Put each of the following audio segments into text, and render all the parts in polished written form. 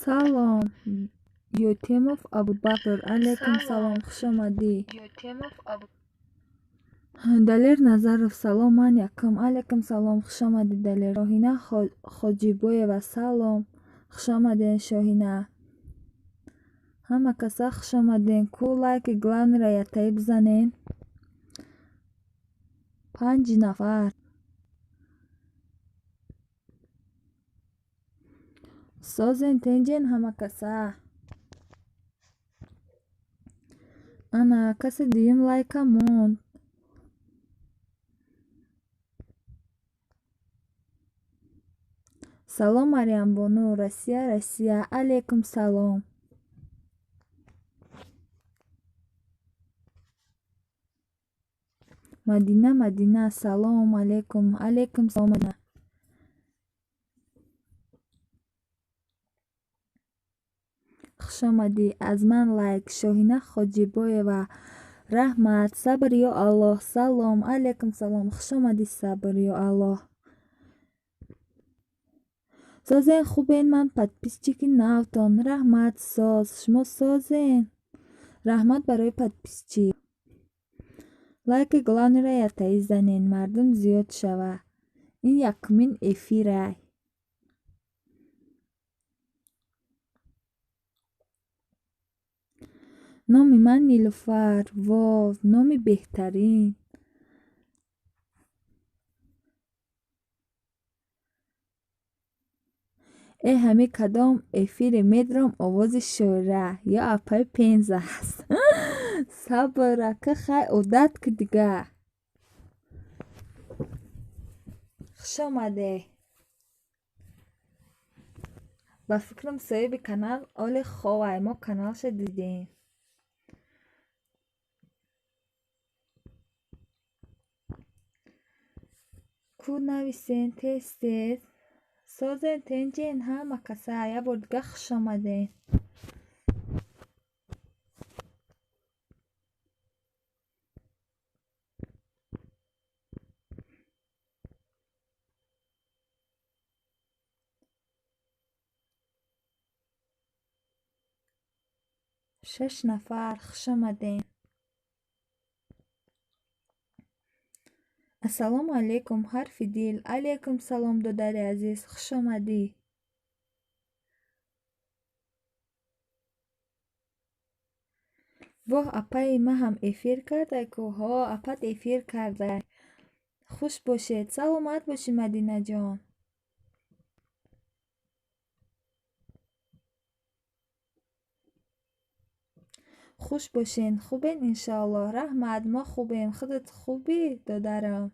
Салом, Ётемов Абубакр. Алейкум салом, хуш омадӣ. Далер Назаров, салом, ман якум. Алейкум салом, хуш омадӣ, Далер. Шоҳина Хоҷибоева, салом, хуш омаден, Шоҳина. Ҳама каса хуш омаден. Ку лайки главныйро яктаи бизанен. 5 нафар. Созен, тенҷен ҳама каса. Ана, каси дуюм лайка монд. Салом, Марьямбону. Россия, Россия. Алейкум салом. Мадина, Мадина, салом алейкум. Алейкум салом, Мадина. Хуш омадӣ. Аз ман лайк. Шоҳина Хоҷибоева. Раҳмат. Сабр ё Аллоҳ. Салом. Алейкум салом. Хуш омадӣ, Сабр ё Аллоҳ. Созен, хубен, ман подписчики навтон. Раҳмат, соз. Шумо созен. Раҳмат барои подписчик. Лайки главныйро яктаи занен, мардум зиёд шава. Ин якумин эфирай. Номи ман Нилуфар. Вов, номи беҳтарин. Э, ҳами кадом эфире медром овози шоира ё апаи Пенза аст. Сабр, ака, хай одат ки дига. Хуш омаде. Ба фикрам соҳиби канал оли ховай, мо каналша дидем. Ку нависен тез тез. Созен, тенҷен ҳама каса. Як бор дига хуш омаден. Шаш нафар хуш омаден. Ассалому алайкум, ҳарфи дил. Алайкум салом, додари азиз, хуш омадӣ. Воҳ, апаи ман ҳам эфир кардай ку? Ҳо, апат эфир кардай. Хуш бошед, саломат бошӣ, Мадинаҷон. Хуш бошен, хубен иншоаллоҳ. Раҳмат, мо хубем. Худат хубӣ, додарам?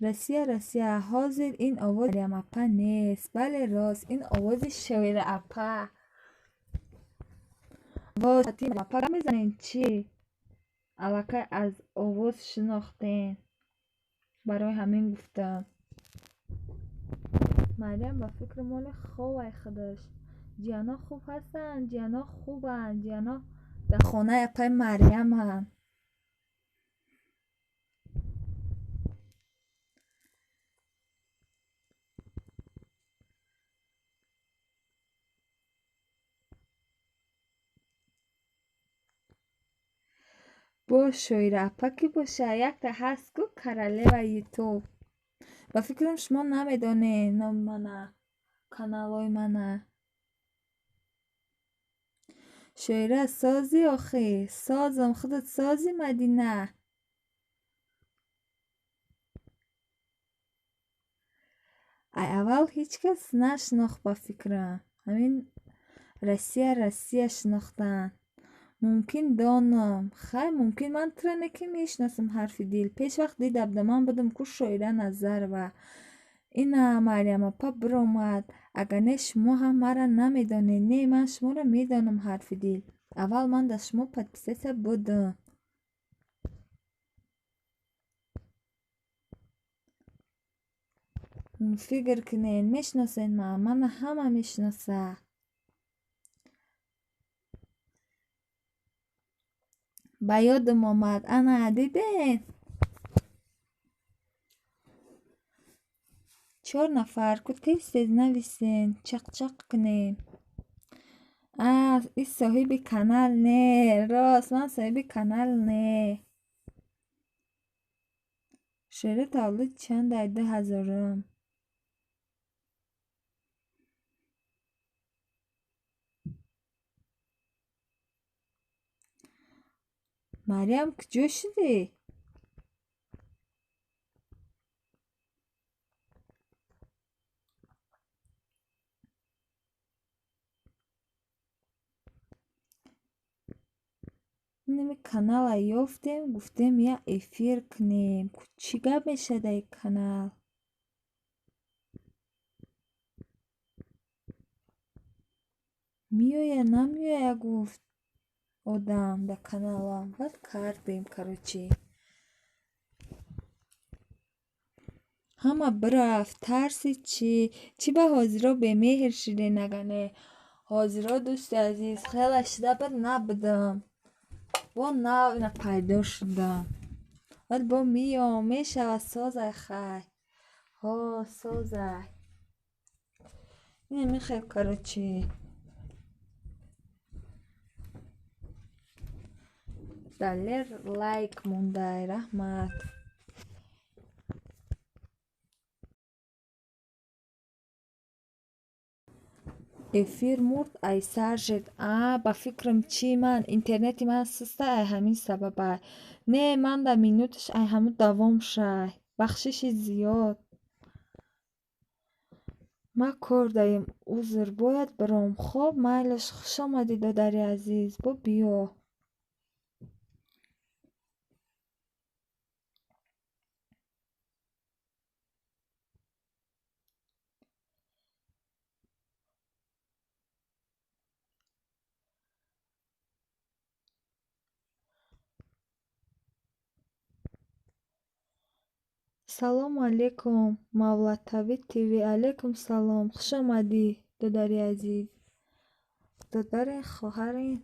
Россия, Россия. Ҳозир ин овози Марьям апа нест. Бале, рост, ин овози Шоира апа. Воз апа мезанем чӣ? Аллакай аз овоз шинохтем. Барои ҳамин гуфтам. Марьям ба фикри моли ховай худаш. Ҷиано хуб ҳастанд, ҷиано хубанд, ҷиано дар хонаи апаи Марьяманд. Бо Шоира апа кӣ боша? Якта ҳаст ку королева Ютуб. Ба фикрам шумо намедонед номи мана, каналҳои мана. Шоира созӣ охӣ? Созам, худат созӣ, Мадина. Ай аввал ҳеҷ кас нашинохт ба фикрам. Ҳамин Россия, Россия шинохтанд. Мумкин донам. Хай, мумкин ман туро не ки мешиносам, ҳарфи дил. Пеш вақт дида будам, ман будам ку Шоира Назарова. Ина Марьям апа биромад. Агар не шумо ҳам маро намедонед. Не, ман шуморо медонам, ҳарфи дил. Аввал ман дар шумо подписаться будам. Фикр кунед, мешиносед ман, мана ҳама мешиносад. Ба ёдам омад. Ана, дидед? 4 нафар ку тез-тез нависен, чақчақ кунем. И соҳиби канал не, рост, ман соҳиби канал не. Шеъри таваллуд чанд ай? 2000. Марьям куҷо шудӣ? Инами канала ёфтем, гуфтем я эфир кунем. Чӣ гап мешавад ай канал? Меояд, намеояд, гуфт одам дар каналам. Баъд кардем, короче. Ҳама бирафт, тарси чӣ? Чӣ ба ҳозиро бемеҳр шудем агане? Ҳозиро дӯсти азиз, хеле шуда буд набудам. Бо нав ина пайдо шудам. Баъд бо меом, мешавад созай хай. Ҳо, созай. Ина мехел, короче. Далер лайк мондай, раҳмат. Эфир мурд ай сар шуд. Ба фикрам чӣ ман интернети ман суста ай ҳамин сабабай. Не, ман да минуташ ай ҳамун давом шай. Бахшиши зиёд. Ман кор даем, узр, бояд биром. Хоб, майлаш, хуш омадӣ, додари азиз. Бо биё. Салому алейкум, Мавлатави ТВ. Алейкум салом. Хуш омадӣ, додари азиз. Додарин, хоҳарин.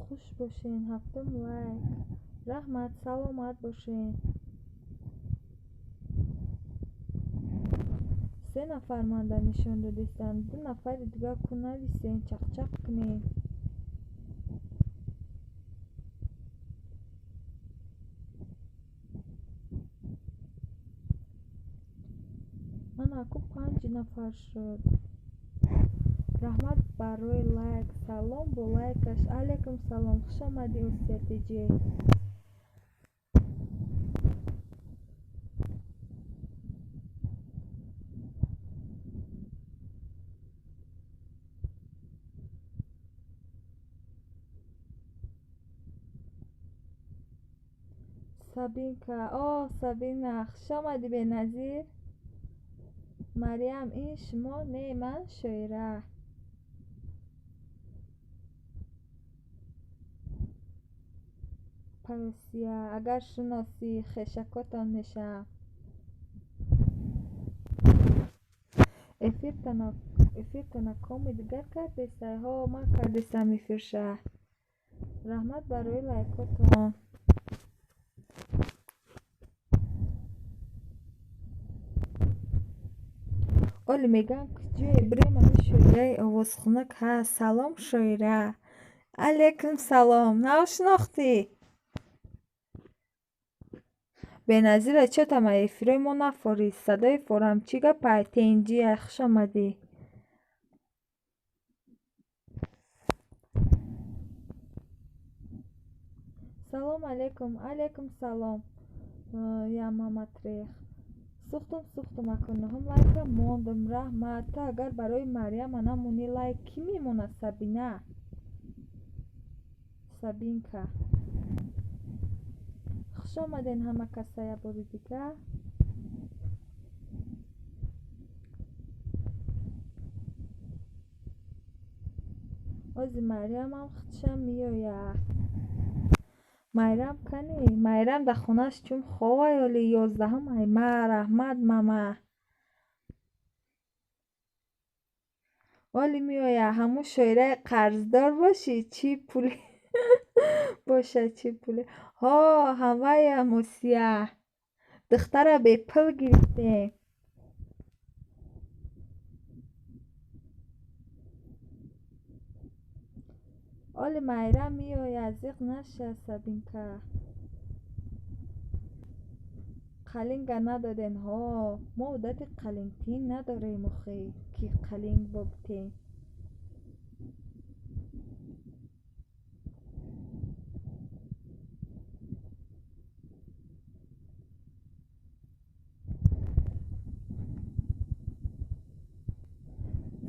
Хуш бошен, ҳафтум лайк. Раҳмат, саломат бошен. 3 нафар манда нишон додистанд. 2 нафари дигар ку нависен, чақчақ кунем. Ана ку 5 нафар шуд. Раҳмат барои лайк. Салом бо лайкаш. Алейкум салом. Хуш омадӣ, Осия ТЖ. Сабинка, о, Сабина, хуш омадӣ, Беназир. Марьям, ин шумо? Не, ман шоира. Паёсия, агар шиносӣ, хешакотон мешавам. Эфиртона коми дигар кардестай? Ҳо, ман кардестам эфирша. Раҳмат барои лайкотон. Оли мегӯям куҷое бирем, ами шоираи овозхунак ҳаст. Салом, шоира. Алейкум салом. Нав шинохтӣ? Беназира, чо тама эфирои мо нафорист? Садои форам чӣ гапай? Тенҷия, хуш омадӣ. Салом алейкум. Алейкум салом. Я маматрех. Сухтум, сухтум, акун нуҳум лайка мондум. Раҳмат. Ту агар барои Марьяма намонӣ лайк, кӣ мемонад, Сабина? Сабинка. Хуш омаден ҳама каса як бори дигар. Ози Марьямам худшам меояд. Майрам кани? Майрам дар хонааш чун ховай оли 11-ум ай. Ма раҳмат, мама. Оли меояд, ҳамун шоираи қарздор бошӣ, чӣ пуле бошад, чӣ пуле. Ҳо, ҳамваям Осия. Духтара бепул гирифтем. Оли Майрам меояд, зиқ наша, Сабинка. Қалинга надодем. Ҳо, мо одати қалингтин надорем охи, ки қалинг бобитем.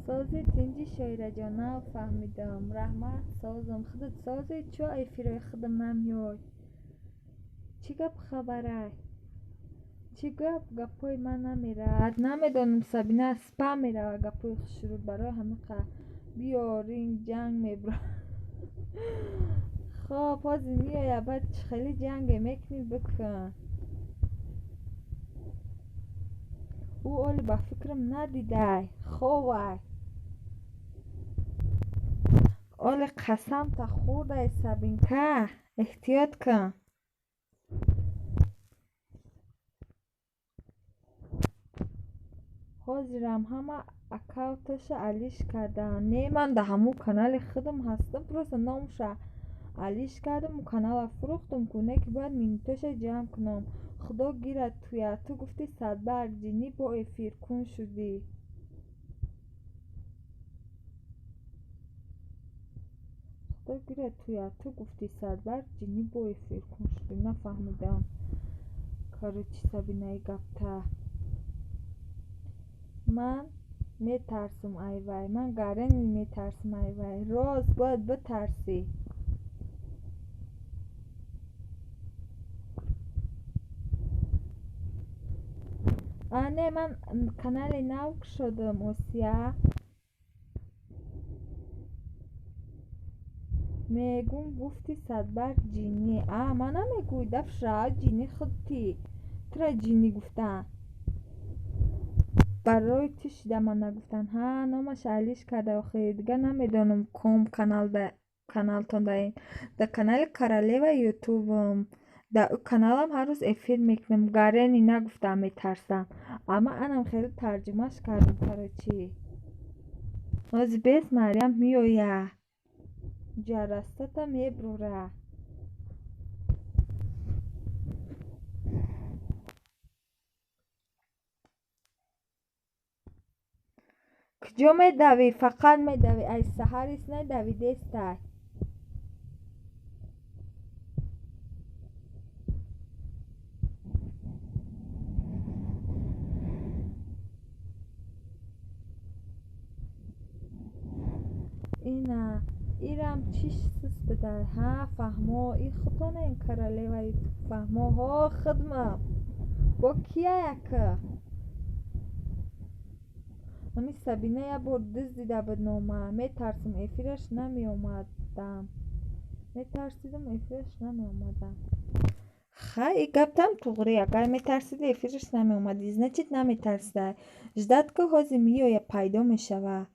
Сози тинҷи шоираҷон, нав фаҳмидам. Раҳмат, созам. Худат сози, чо эфирои худам намеёй? Чӣ гап хабарай? Чӣ гап? Гапҳои ман намерад. Намедонам, Сабина, спам меравад гапҳои хушрӯд. Барои ҳамин биё ринг ҷанг мебурад. Хоб, ҳозир меояд, баъд чӣ хеле ҷанге мекунӣ бикун. Ӯ оли ба фикрам надидай, ховай. Оли қасамта хӯрдай, Сабинка, эҳтиёт кун. Ҳозирам ҳама аккаунташа алиш кардам. Не, ман дар ҳамун канали худам ҳастам, просто номша алиш кардам, канала фурӯхтам ку, не ки бояд минуташа ҷамъ кунам. Худо гирад туя. Ту гуфтӣ садбарг ҷинӣ бо эфиркун шудӣ. Худо гирад туя. Ту гуфтӣ садбарг ҷинӣ бо эфиркун шудӣ. Нафаҳмидам. Короче, Сабинаи гапта. Ман метарсам ай вай. Ман гарани метарсам ай вай. Рост бояд битарсӣ. А не, ман канали нав кушодам, Осия. Мегум гуфти садбарг ҷинӣ. А, ман намегӯй, дафша ҷинӣ худтӣ. Тура ҷинӣ гуфтан. Барои ту шида ман нагуфтан. Ҳа, номаша алиш карда охи. Дига намедонам ком каналтон даин. Дар канали Королева Ютубам. Дар ӯ каналам ҳар рӯз эфир мекунам. Гарени нагуфтам метарсам. Амма анам хеле тарҷумаш кардам, короче. Ҳозир бес Марьям меояд. Ҷарастата мебурад. Куҷо медавӣ? Фақат медавӣ. Ай саҳарис надавидестай. Ина ирам чиш сус бидай. Ҳа, фаҳмо, и худтонен королева Ютуб фаҳмо. Ҳо, хидмам. Бо кияяка? Ҳамин Сабина як бор дуздида буд нома. Метарсам эфираш намеомадам. Метарсидам эфираш намеомадам. Хай, и гаптам туғри. Агар метарсиди эфираш намеомадӣ, значит наметарсидай. Ждать ку ҳозир меояд, пайдо мешавад.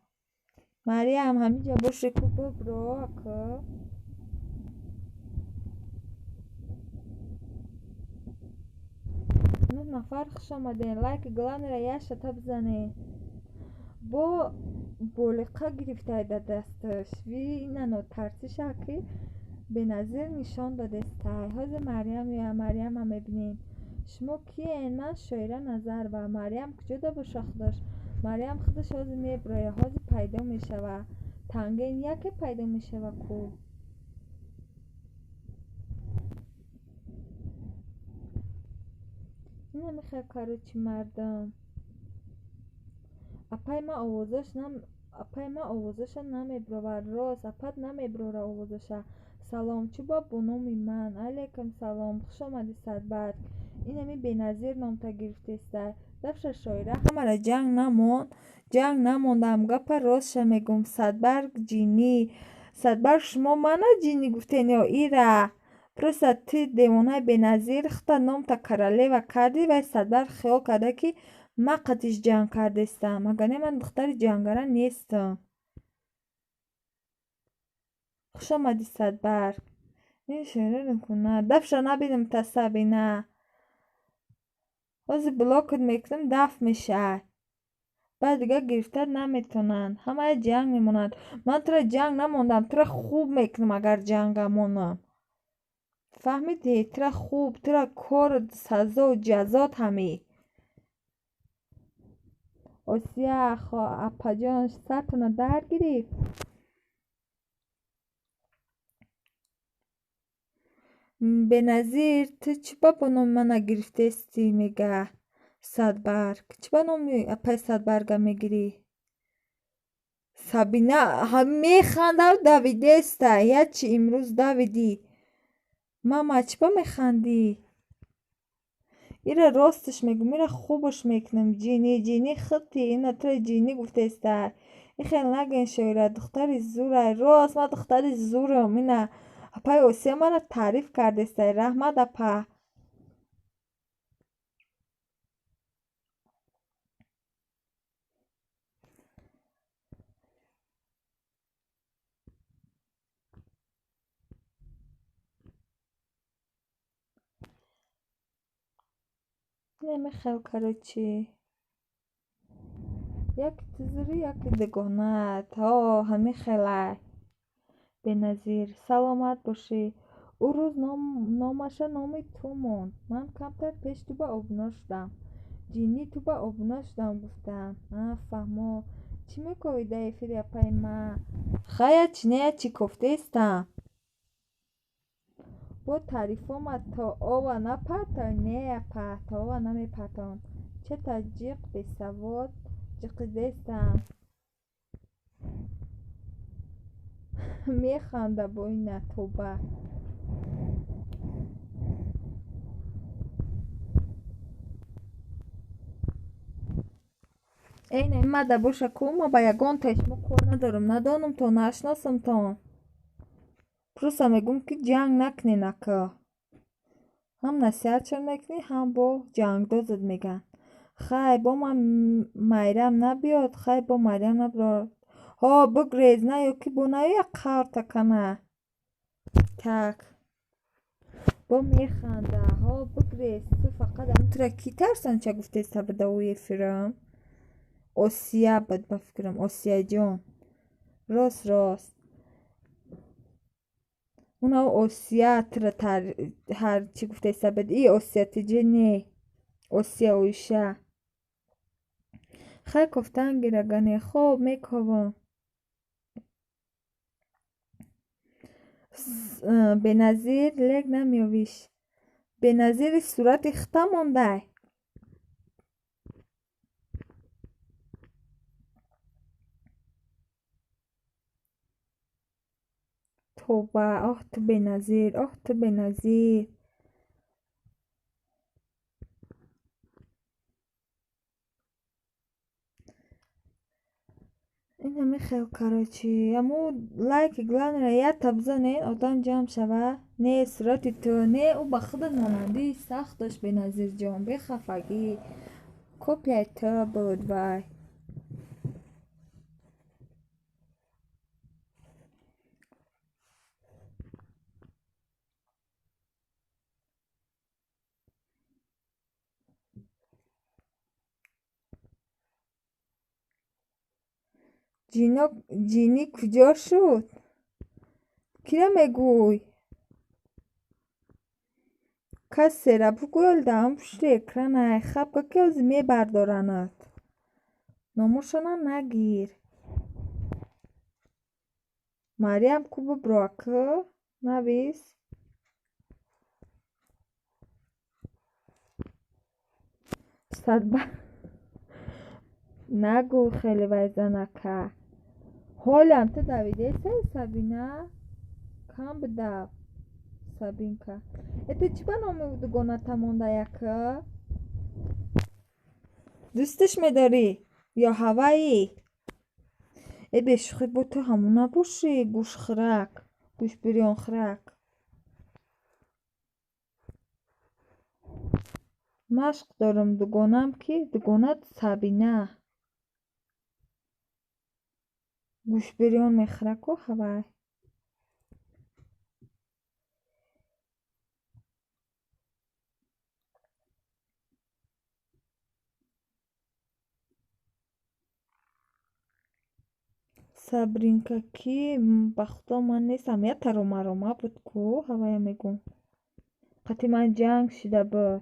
Марьям, ҳаминҷа боши ку бибро ака. Нӯҳ нафар хуш омадем. Лайк главныйра як шата бизанед. Бо болиқа гирифтай дар дасташ. Ви ина нотарсиша ки беназир нишон додестай. Ҳозир Марьям меояд, Марьяма мебинем. Шумо киен? Ман Шоира Назарова. Марьям куҷода боша худаш? Марьям худаш ҳозир мебирояд, ҳозир пайдо мешавад. Танген яке пайдо мешавад ку. Ина мехоҳ, короче, мардум. Апай ман овозаша намебировад. Рост, апат намебирора овозаша. Салом, чӣ бо бо номи ман? Алайкум салом, хуш омадӣ садбарг. Инами Беназир номта гирифтестай. Дафша шоира ҳамара ҷанг намонд. Ҷанг намондам, гапа ростша мегӯм. Садбарг ҷинӣ. Садбарг шумо мана ҷинӣ гуфтен ё ира? Просто ту девонаи беназир худта номта королева кардӣ, вай Садбарг хиёл карда, ки ман қатиш ҷанг кардестам. Агар не, ман духтари ҷангара нестам. Хуш омадӣ, Садбарг. Дафша набинам та, Сабина. Ҳозир блокат мекунам, даф мешавад. Баъд дигар гирифта наметавонанд. Ҳамая ҷанг мемонанд. Ман тура ҷанг намондам, тура хуб мекунам, агар ҷанга монам. Фаҳмидӣ? Тура хуб, тура кор, сазо, ҷазот ҳамӣ. Осия апаҷон, сартона дар гирифт. Беназир, ту чӣ ба бо номи мана гирифтаистӣ, мега Садбарг. Чӣ ба номи апаи Садбарга мегирӣ? Сабина механдав, давидеста. Ячи имрӯз давидӣ. Мама, чӣ ба механдӣ? Ира росташ мегӯм, ира хубаш мекунам. Ҷинӣ, ҷинӣ худти, ина тура ҷинӣ гуфтаиста. И хел наген, шоира, духтари зурай. Рост, ман духтари зурам. Ина апаи Осия мара таъриф кардеста. Раҳмат, апа. Намехел, короче. Яке ту зурӣ, яке дугонаат. Ҳо, ҳамин хелай. Беназир, саломат бошӣ. Ӯ рӯз номаша номи ту монд. Ман камтар пеш ту ба обуна шудам. Ҷинӣ, ту ба обуна шудам, гуфтам. А, фаҳмо. Чӣ мековӣ дар эфири апаи ман? Хай, ячи не, ячи кофтаистам. Бо таърифома то ова напартой? Не, апа, то ова намепартом. Чета ҷиқ бесавод ҷиқидестам. Механда бо ина, тоба. Эйна мада боша ку, ма ба ягонтаи шумо кор надорам, надонамтон, нашиносамтон. Просто мегӯм, ки ҷанг накунен, ака. Ҳам насиҳатшон мекунӣ, ҳам бо ҷангдозат мегӯянд. Хай, бо ман Майрам набиёд, хай, бо Майрам набиёд. Ҳо, бигрез, наё ки бо наёя қаврта кана. Так. Бо механда. Ҳо, бигрез. Ту фақат ам тура кӣ тарсонча гуфтеста буда ӯ эфирам? Осия буд, ба фикрам, Осияҷон. Рост, рост. Уна Осия тура ҳар чӣ гуфтеста буд. И Осия тиҷе не. Осия Оиша. Хай, кофтан гирагане. Хоб мековам. Беназир, лек намеёвиш. Беназири сурати хита мондай. Тоба, оҳ ту Беназир, оҳ ту Беназир. Ина мехел, короче. Аму лайки главное якта бизанед, одам ҷамъ шава. Не, сурати ту, не, ӯ ба худат монандии сахт дошт, Беназирҷон, бехафагӣ. Копияи ту буд вай. Ҷинӣ куҷо шуд? Кира мегӯй? Касера бугӯй, даҳам пушти экранай. Хапка ки ҳозир мебардоранад. Номошона нагир. Марьям ку, бибро, акы? Навис. Садба нагӯ хеле вай занака. Ҳолиам ту давидесай, Сабина? Кам бидав, Сабинка. Э, ту чӣ ба номи дугоната мондай, акы? Дӯсташ медорӣ ё ҳаваӣ? Э, бешӯхӣ, бо ту ҳамон набошӣ, гӯшхӯрак, гӯшбирёнхӯрак. Машқ дорам, дугонам ки дугонат Сабина. Гӯшбирён мехӯра ку ҳавай. Сабринка ки ба худо ман нестам, я таромарома буд ку ҳавая мегӯм. Қати ман ҷанг шида буд.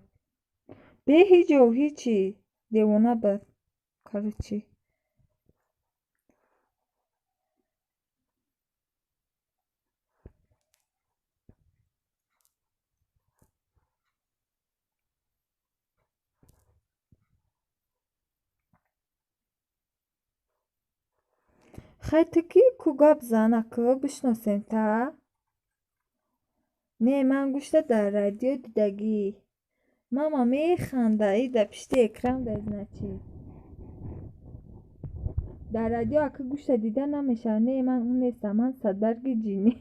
Бе ҳиҷов ҳичи девона буд. Короче. Хай ту ки ку гап зан ака бишносем та? Не, ман гӯшта дар радио дидагӣ. Мама механда, и дар пишти экран да значит. Дар радио ака гӯшта дида намешавад. Не, ман он нестам, ман садбарги ҷинӣ.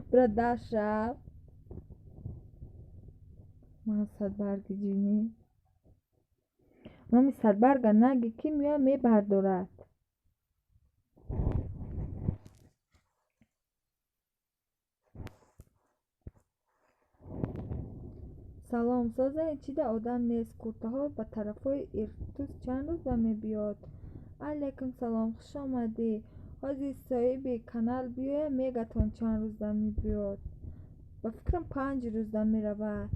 Бира дашав. Ман садбарги ҷинӣ. Номи садбарга наги ки меояд мебардорад. Салом, созани чида одам нест, куртаҳо ба тарафҳои Иртус чанд рӯз ба мебиёд? Алайкум салом, хуш омадӣ. Ҳозир соҳиби канал биёяд, мегатон чанд рӯзда мебиёд. Ба фикрам 5 рӯзда меравад.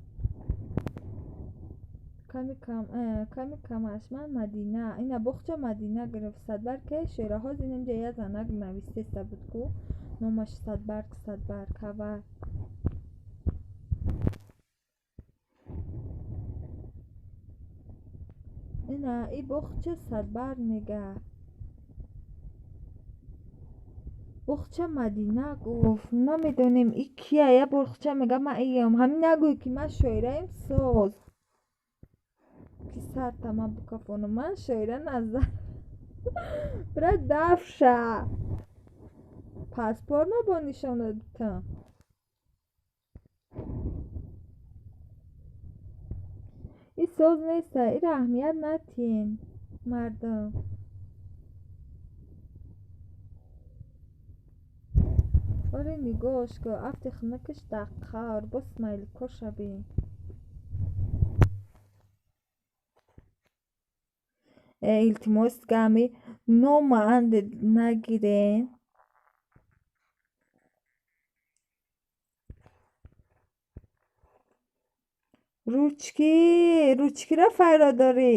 Ками камаш ман Мадина. Ина боғча Мадина гирифт. Садбарг ке шоира? Ҳозир инҷа як занак навистеста буд ку. Номаш Садбарг, Садбарг ҳавай. Ина и боғча Садбарг мега. Боғча Мадина гуфт. Намедонем и кия, як боғча мега ман иям. Ҳамин нагӯй ки ман шоираем соз. Ки сарта ман бикафонам. Ман шоира назар. Бира дафша. Паспорт ма бо нишон додитам. И соз неста, ира аҳамият натиҳен мардум. Оре нигоҳш ку, афти хунукаш дар қавр, бо смайликоша бин. Илтимос гами нома анде нагирен. Ручки, ручкиро файро дорӣ.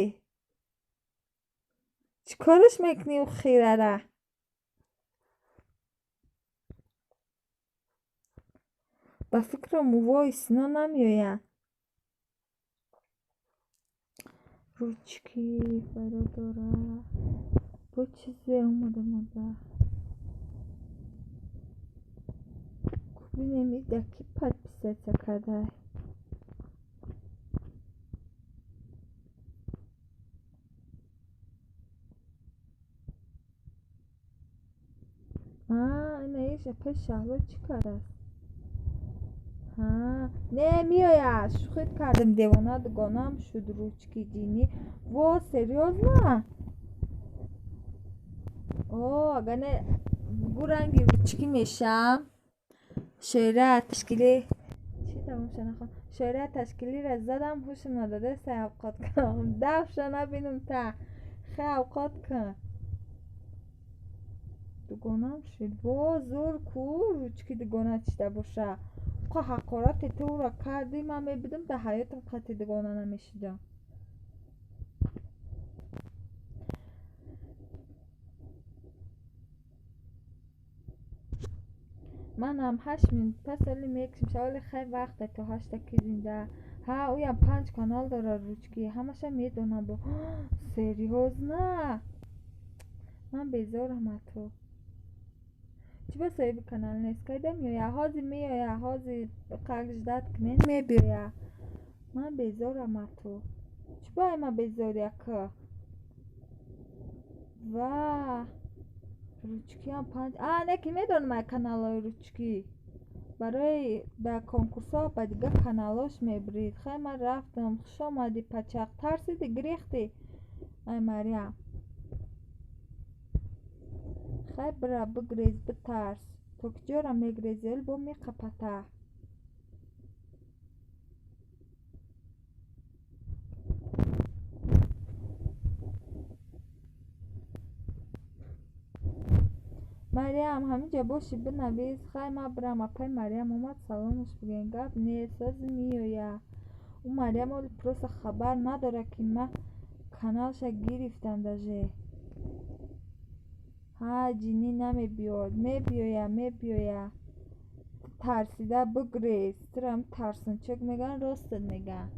Чӣ кораш мекунӣ ӯ хирара? Ба фикрам вой сино намеояд. Ручки файро дора. Бо чизе омада мада. Бинем и дар ки подписаться кардай. Ина иш апаи Шаҳло чӣ кардааст? Ҳа, не меояд, шӯхӣ кардем, девона дугонаам шуд ручки ҷинӣ. Во, серьёзно? О, агар не бугӯ ранги ручкӣ мешам. Шоира ташкилӣ чӣ тамом нахон. Шоира ташкилиро задам, ҳушам надода сай авқот кунам. Дафша набинам та. Хе авқот кун. Дугонаам шуд. Во, зур ку ручки дугона чида боша. Қа ҳақорате ту ӯро кардӣ, ман мебудам дар ҳаётам қати дугона намешудам. Манам 8 минут пас оли мекушам. Шаволи хай вақте то 8-та ки зинда. Ҳа, ӯям 5 канал дорад ручки. Ҳамаша медонам бо. Серьёзно? Ман безорам аз ту. Чӣ ба соҳиби канал нест? Кайда меояд? Ҳозир меояд, ҳозир қак ждать кунед мебиёяд. Ман безорам аз ту. Чӣ ба ман безорӣ ака? Ва ручкиам панҷ. А, не ки медонам ай каналҳои ручкӣ. Барои дар конкурсҳо ба дигар каналҳош мебирид. Хай ман рафтам. Хуш омадӣ, пачақ. Тарсиди, гирехтӣ. Ай Марьям. Хай бира, бигрез, битарс. То куҷора мегрези? Оли бо меқапата. Марьям, ҳаминҷа бошӣ, бинавис. Хай ман бирам. Апаи Марьям омад, саломаш бигӯем. Гап нест, сози меоя. Ӯ Марьям оли просто хабар надорад, ки ман каналша гирифтам даже. Ҳа, ҷинӣ намебиёд. Мебиёя, мебиёя. Ту тарсида бигрез. Туро ҳам тарсунчак мегӯянд, ростат мегӯянд.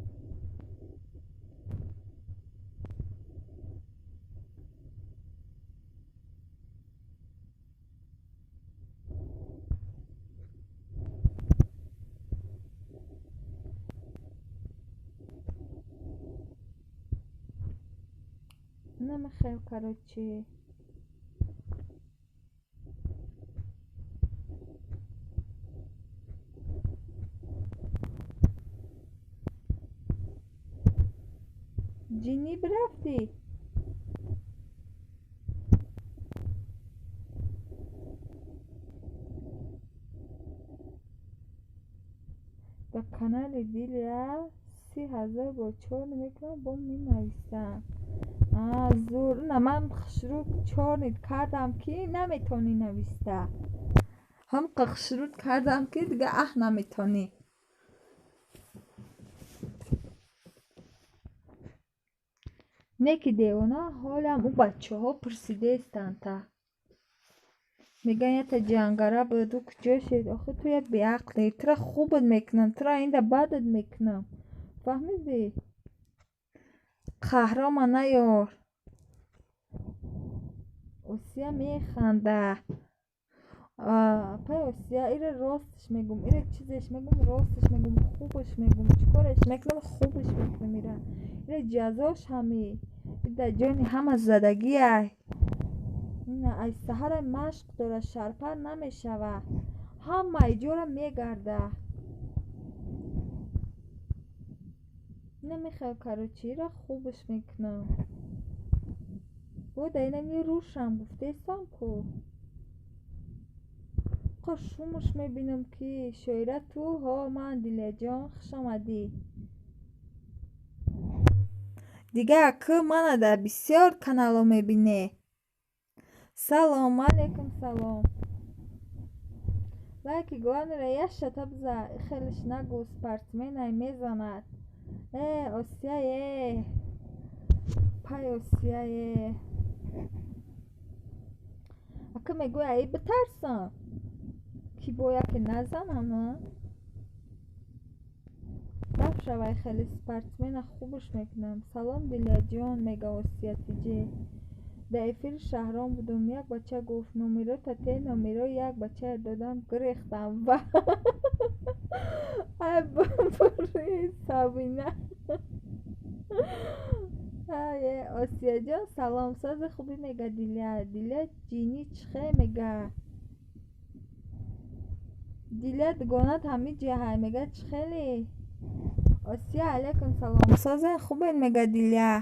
Намехел, короче. Ҷинӣ бирафтӣ? Дар канали Дилия 30 000 бор чор мекунам, бо менависам. А, зур. На, ман хушрӯ чорнит кардам, ки наметавонӣ нависта. Ҳамқа хушрӯ кардам, ки дига аҳ наметавонӣ. Не ки девона, ҳолам ӯ бачаҳо пурсидаестанд та. Мегӯянд, ята ҷангара буд, ӯ куҷо шуд? Охи ту як беақлӣ. Тура хубат мекунам, тура инда бадат мекунам. Фаҳмидӣ? Қаҳрома наёр. Осия механда. Апаи Осия, ира росташ мегӯм, ира чизеш мегӯм, росташ мегӯм, хубаш мегӯм, чӣ кореш мекунам, хубаш мекунам ира. Ира ҷазош ҳами. Дар ҷони ҳама задагиай. Ина аз саҳара машқ дорад, шарпар намешава. Ҳамаи ҷора мегарда. Намехел, короче, ира хубаш мекунам. Бо дар инами рӯшам гуфтаестам ку. Қа шумаш мебинам, ки шоира ту, ҳо ман Дилияҷон, хуш омадӣ. Дигар ку мана дар бисёр каналҳо мебине. Салом алейкум, салом. Лайки главныйра як шата биза, хелеш нагӯ, спортсменай мезанад. Э, Осия, э. Пай Осия, э. Ака мегӯй, аи битарсам. Ки бо яке назанам, а? Рафт шавай, хеле спортсмена хубаш мекунам. Салом, Дилияҷон, мега Осия тиҷе. Дар эфири Шаҳром будум, як бача гуфт номерота те, номерои як бачае додам, гирехтам ва ай бори Сабина. Ае, Осияҷон, салом, сози хубӣ, мега Дилия. Дилия ҷинӣ чихе мега. Дилия дугонат ҳами ҷаҳай мега чихели. Осия алейкум салом, созе хубен, мега Дилия.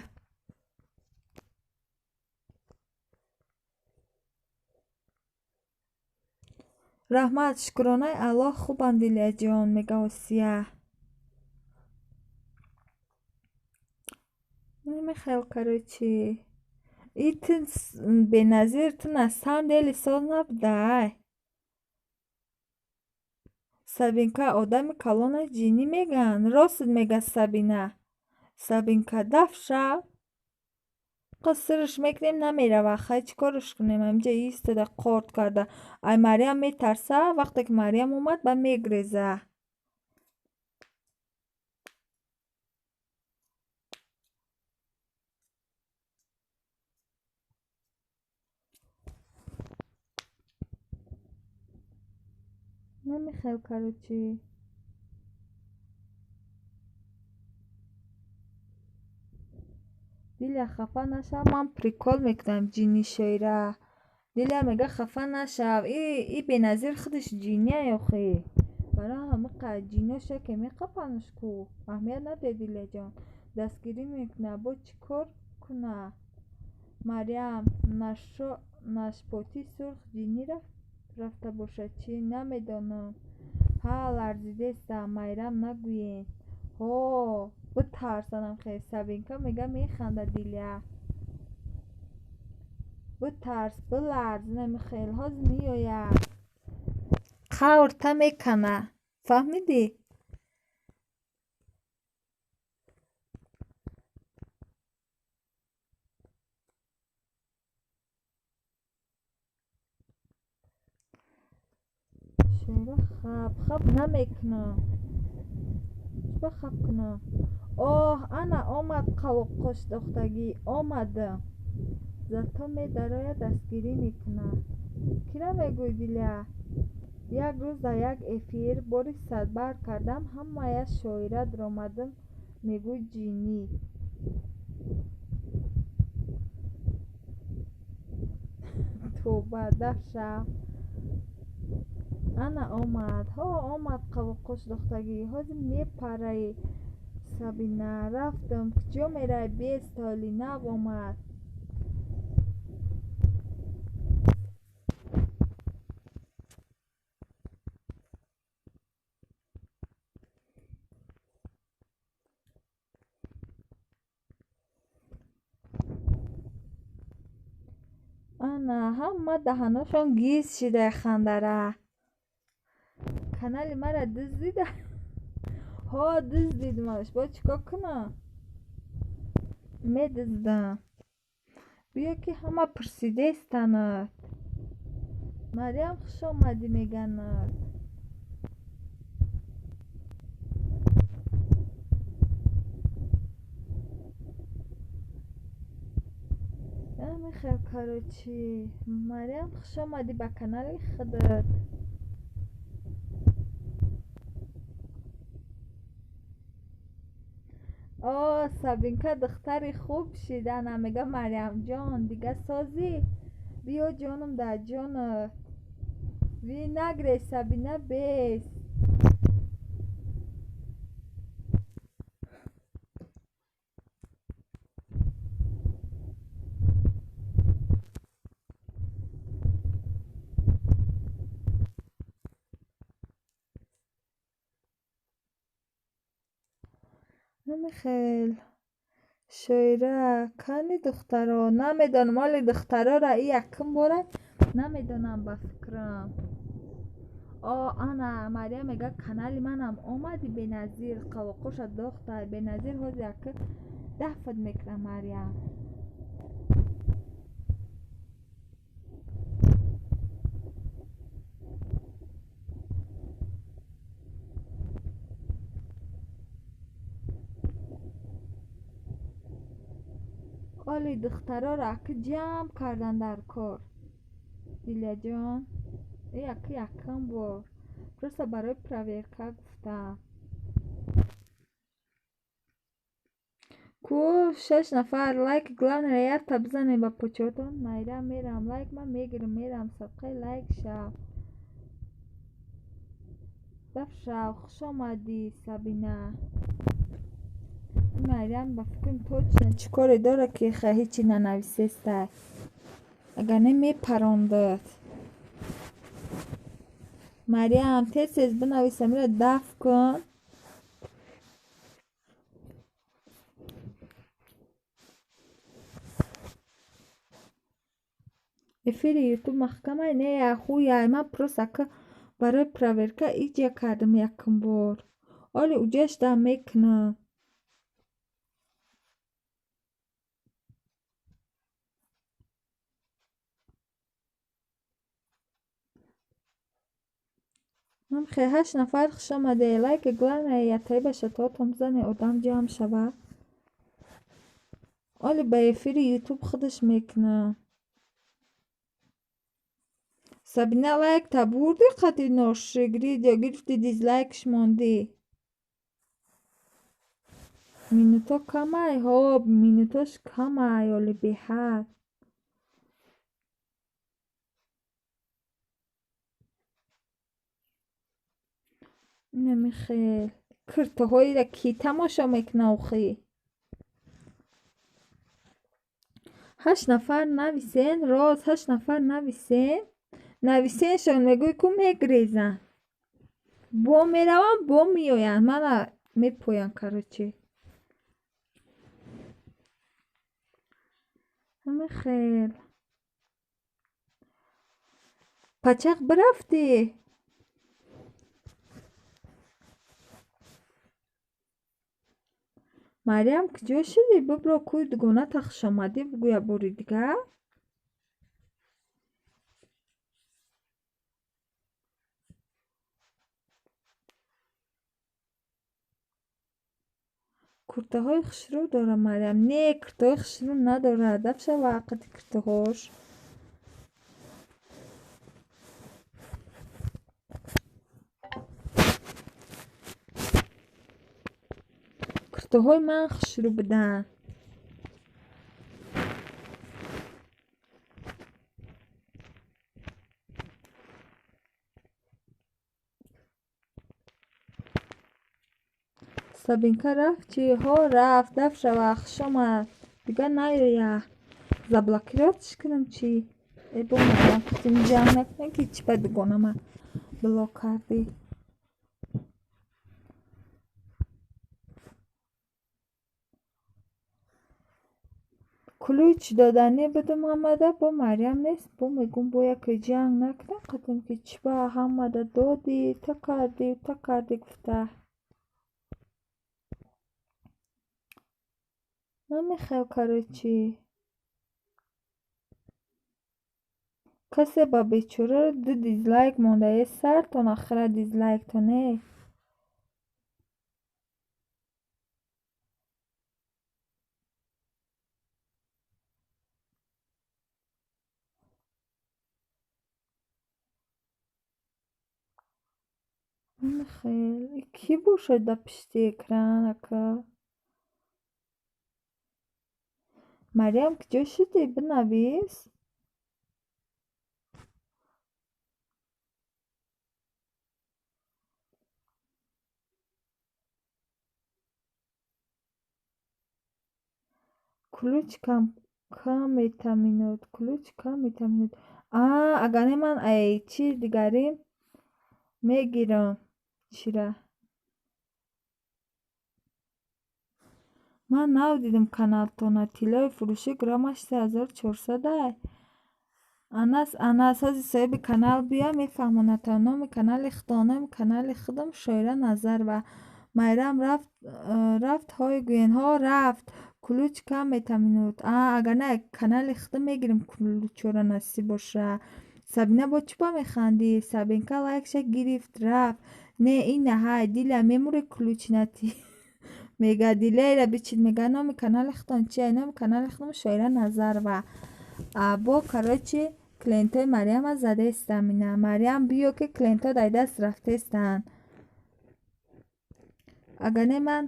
Раҳмат, шукронаи Аллоҳ, хубам, Дилияҷон, мега Осия. Намехел, короче. И ту беназир, ту на самом деле соз набудай. Сабинка одами калона ҷинӣ мегӯянд. Рост мега Сабина. Сабинка даф шав. Қисрш мекунем, намерава. Хай чӣ корш кунем? Ҳаминҷа истода қорт карда. Ай Марьям метарса, вақте ки Марьям омад, ба мегреза. Намехел, короче. Дилия, хафа нашав, ман прикол мекунам, ҷинни шоира. Дилия мега, хафа нашав. И беназир худаш ҷинния охи. Барои ҳамиқа ҷиноша ке меқапанаш ку. Аҳамият наде, Дилияҷон. Дастгирӣ мекуна. Бо чӣ кор куна? Марьям, нашпоти сурх ҷинӣ рафта бошад чӣ? Намедонам. Ҳа, ларзидестам. Майрам нагӯен. Ҳо, битарсанам хел. Сабинка мега механда Дилия. Битарс, биларз, намихел. Ҳозир меояд. Қаврта мекана. Фаҳмидӣ? Шоира хаб, хаб намекунам. Чӣ хаб кунам? Оҳ, ана омад қавоққош дохтагӣ. Омадам. Зато медарояд, дастгирӣ мекунад. Кира мегӯй, Дилия? Як рӯз дар як эфир бори садбар кардам, ҳамая шоира даромадам, мегӯй ҷинӣ. Тоба, дафшав. Ана омад. Ҳо, омад қавоққош дохтагӣ. Ҳозир мепараи. Сабина, рафтам. Куҷо меравӣ? Бес толи нав омад. Ана ҳама даҳаношон гиз шида хандара. Канали мара дуздида. Ҳо, дуздидмаш. Бо чӣ кор кунам? Медуздам. Биё ки ҳама пурсидаестанад. Марьям, хуш омадӣ меганад. Михел, короче. Марьям, хуш омадӣ ба канали худат. О, Сабинка духтари хуб шид. Ана мега Марьямҷон, дига созӣ? Биё ҷонум дар ҷонат. Ви нагреш, Сабина бес. Намихел. Шоира, кани духтаро? Намедонам, оли духтарора и якум бора намедонам ба фикрам. О, ана Марьям мега канали манам омади Беназир, қавоқоша дохтай. Беназир ҳозир яка дафт мекунад Марьям. Оли духтароро ака ҷамъ кардан дар кор. Дилияҷон, яка якум бор. Просто барои проверка гуфтам. Ку 6 нафар лайк, главное якта бизанем ба почотон. Майрам мерам, лайк ман мегирам, мерам садқаи лайк шав. Даф шав, хуш омадӣ, Сабина. Марьям ба фикрам точно чӣ коре дорад ки ҳечи нанависестай. Агар не мепарондад. Марьям, тез тез бинавис, амира даф кун. Эфири ютуб маҳкамай не яхуяй. Ман просто ака барои проверка иҷа кардам якум бор. Оли уҷашда мекунам. Хе 8 нафар хуш омаде. Лайк главное ятаи ба шатоатон бизане, одам ҷамъ шава. Оли ба эфири ютуб худаш мекунам. Сабина лайк та бурди қати ношигри ё гирифти дизлайкш мондӣ. Минуто камай, ҳо, минутош камай, оли беҳад. Инами хел киртаҳоеро кӣ тамошо мекуна охӣ? 8 нафар нависен, рост 8 нафар нависен. Нависеншон мегӯй ку мегрезанд. Бо мераванд, бо меоянд. Мана мепоянд, короче. Ҳамин хел. Пачақ бирафтӣ? Марьям куҷо шудӣ? Бибро кӯи дугоната хушомадӣ бигӯя бори дигар. Куртаҳои хушрӯ дорад Марьям. Не, куртаҳои хушрӯ надорад. Дафша вақти куртаҳош. Куртаҳои ман хушрӯ буданд. Сабинка рафт чӣ? Ҳо, рафт. Дафт шава, хуш омад. Дигар наёя. Заблокировать кунам чӣ? Э бо Марьям гуфтем ҷанг накунем ки чӣ ба дугонама блок кардӣ. Ключ доданӣ будум ҳамада, бо Марьям нест. Бо мегӯм бо яке ҷанг накунем қатем ки чӣ ба ҳамада додӣ, та кардӣ, та кардӣ гуфта. Намехел, короче. Касе ба бечораро 2 дизлайк монда. Э сартон ахира дизлайктон э. Намехел. Кӣ бошад дар пишти экран ака? Марьям куҷо шудӣ? Бинавис. Ключ кам метаминуд. Ключ кам метаминуд. А, агар не ман ай чи дигарӣ мегирам. Чира? Ман нав дидам каналтона. Тиллои фурӯшӣ граммаш 3400 ай. Анас, Анас, ҳози соҳиби канал биё, мефаҳмонад номи канали худо, номи канали худам Шоира Назарова. Майрам рафт, рафт, ҳой гӯен, ҳо рафт. Ключ кам метаминуд. А, агар не канали худам мегирам ключора насиб боша. Сабина бо чӣ ба механдӣ? Сабинка лайкша гирифт, рафт. Не, ин наҳай, Диля мемуре ключ натӣ. Мега Диляйра бичид, мега номи канали худтон чи ай? Номи канали худам Шоира Назарова. А бо короче клиентҳои Марьяма задаестам ина. Марьям биё ки клиентҳо дар даст рафтаестанд. Агар не ман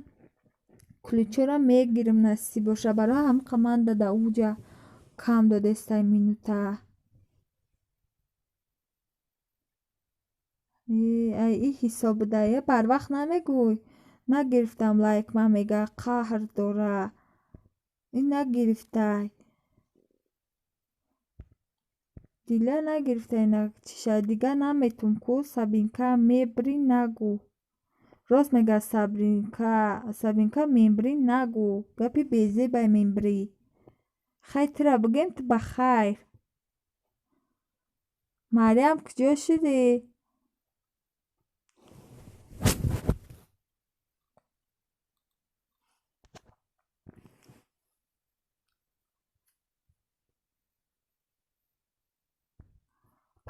ключҳоро мегирам насиб боша. Барои ҳамин ман дада уҷа кам додаестай минута. Ай и ҳисоб буда. Е барвақт намегӯй. Нагирифтам лайк ман мега қаҳр дора. Ин нагирифтай. Диля нагирифта ина чиша. Дигар наметум ку Сабинка мебрӣ нагӯ. Рост мега Сабринка, Сабинка мембрӣ нагӯ. Гапи безебай мембрӣ. Хай тура бигем ту ба хайр. Марьям куҷо шудӣ?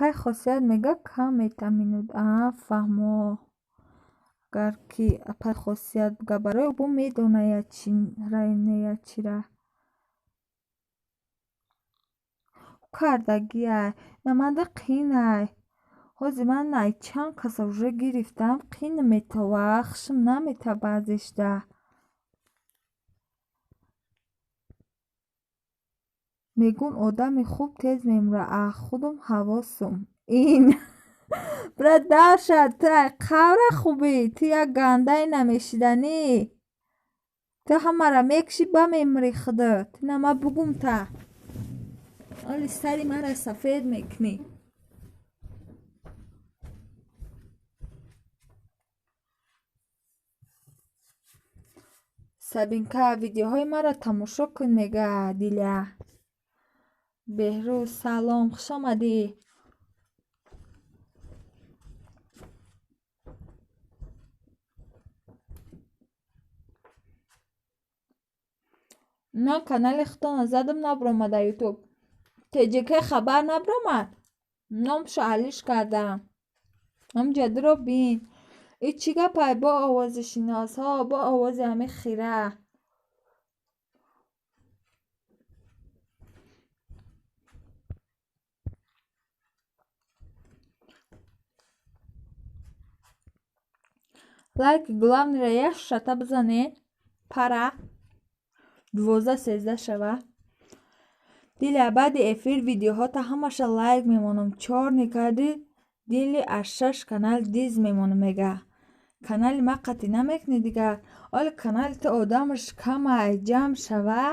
Пай хосият мега кам метаминуд. А, фаҳмо. Агар ки пай хосият буга барои бо медоная чи не чира. Кардагиай. На манда қинай. Ҳозир ман ай чанд каса уже гирифтам, қин метова, хушм намета баъзешда. Мегӯн одами хуб тез мемурад, а худам ҳавосум. Ин Брат, Даша, ту ай қавра хубӣ, ту як гандаи намешиданӣ. Ту ҳамаро мекушӣ, ба мемирӣ худат. Ина ма бугум та. Оли сари маро сафед мекунӣ. Сабинка, видеоҳои маро тамошо кун, мега Диля. Беҳрӯз, салом, хуш омадӣ. Ман канали худтонро задам, набуромад дар Ютуб. ТЖК хабар набуромад. Номшо алиш кардам. Ҳамҷа дуро бин. И чӣ гапай бо овози шиносҳо, бо овози ҳамин хира. Лайк главныйро як шата бизанед. Пара 12-13 шава. Диля, баъди эфир видеоҳота ҳамаша лайк мемонам. Чорни кардӣ, дили аз шаш канал диз мемонам, мега. Канали ма қатъӣ намекунӣ дигар. Оли канали ту одамаш камай, ҷамъ шава.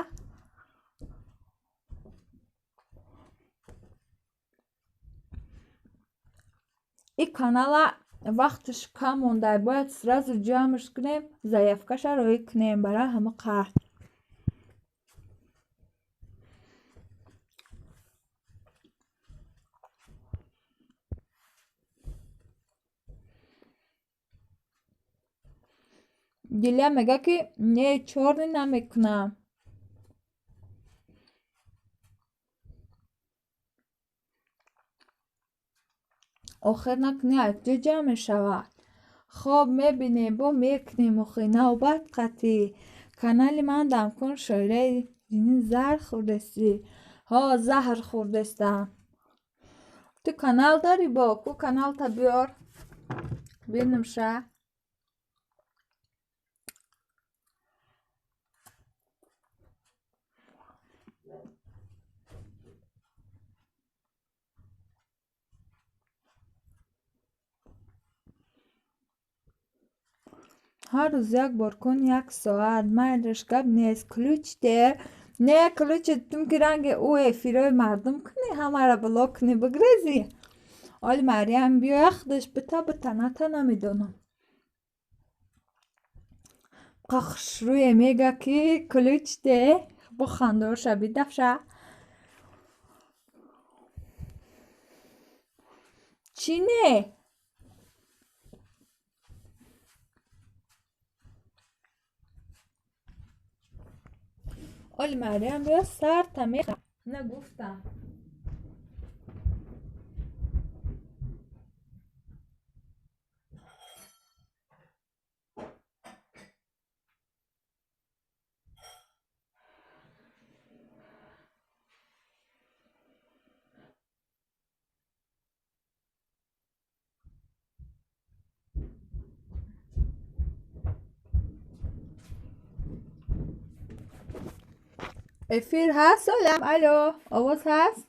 И канала вақташ кам монда, бояд сразу ҷамъш кунем, заявкаша роӣ кунем барои ҳама қаҳр. Диля мега ки не, чорни намекунам. Охир накунӣ, акҷо ҷамъ мешавад. Хоб мебинем, бо мекунем охи навбат қатъӣ. Канали ман дамкун шоираи ҷинӣ заҳр хӯрдестӣ. Ҳо, заҳр хӯрдестам. Ту канал дорӣ бо? Ку каналта биёр. Бинам ша. Ҳар рӯз як бор кун, як соат. Майлаш, гап нест. Ключ де. Не, ключ тум ки ранги ӯ эфирҳои мардум кунӣ, ҳамаро блок кунӣ, бигрезӣ. Оли Марьям биёя худаш бита бита ната намедонам. Қа хушрӯе мега ки ключ де, бо хандаоша бидафша. Чӣ не? Оли Марьям биё сарта меха. Нагуфтам. Эфир ҳаст, олам? Алло, овоз ҳаст?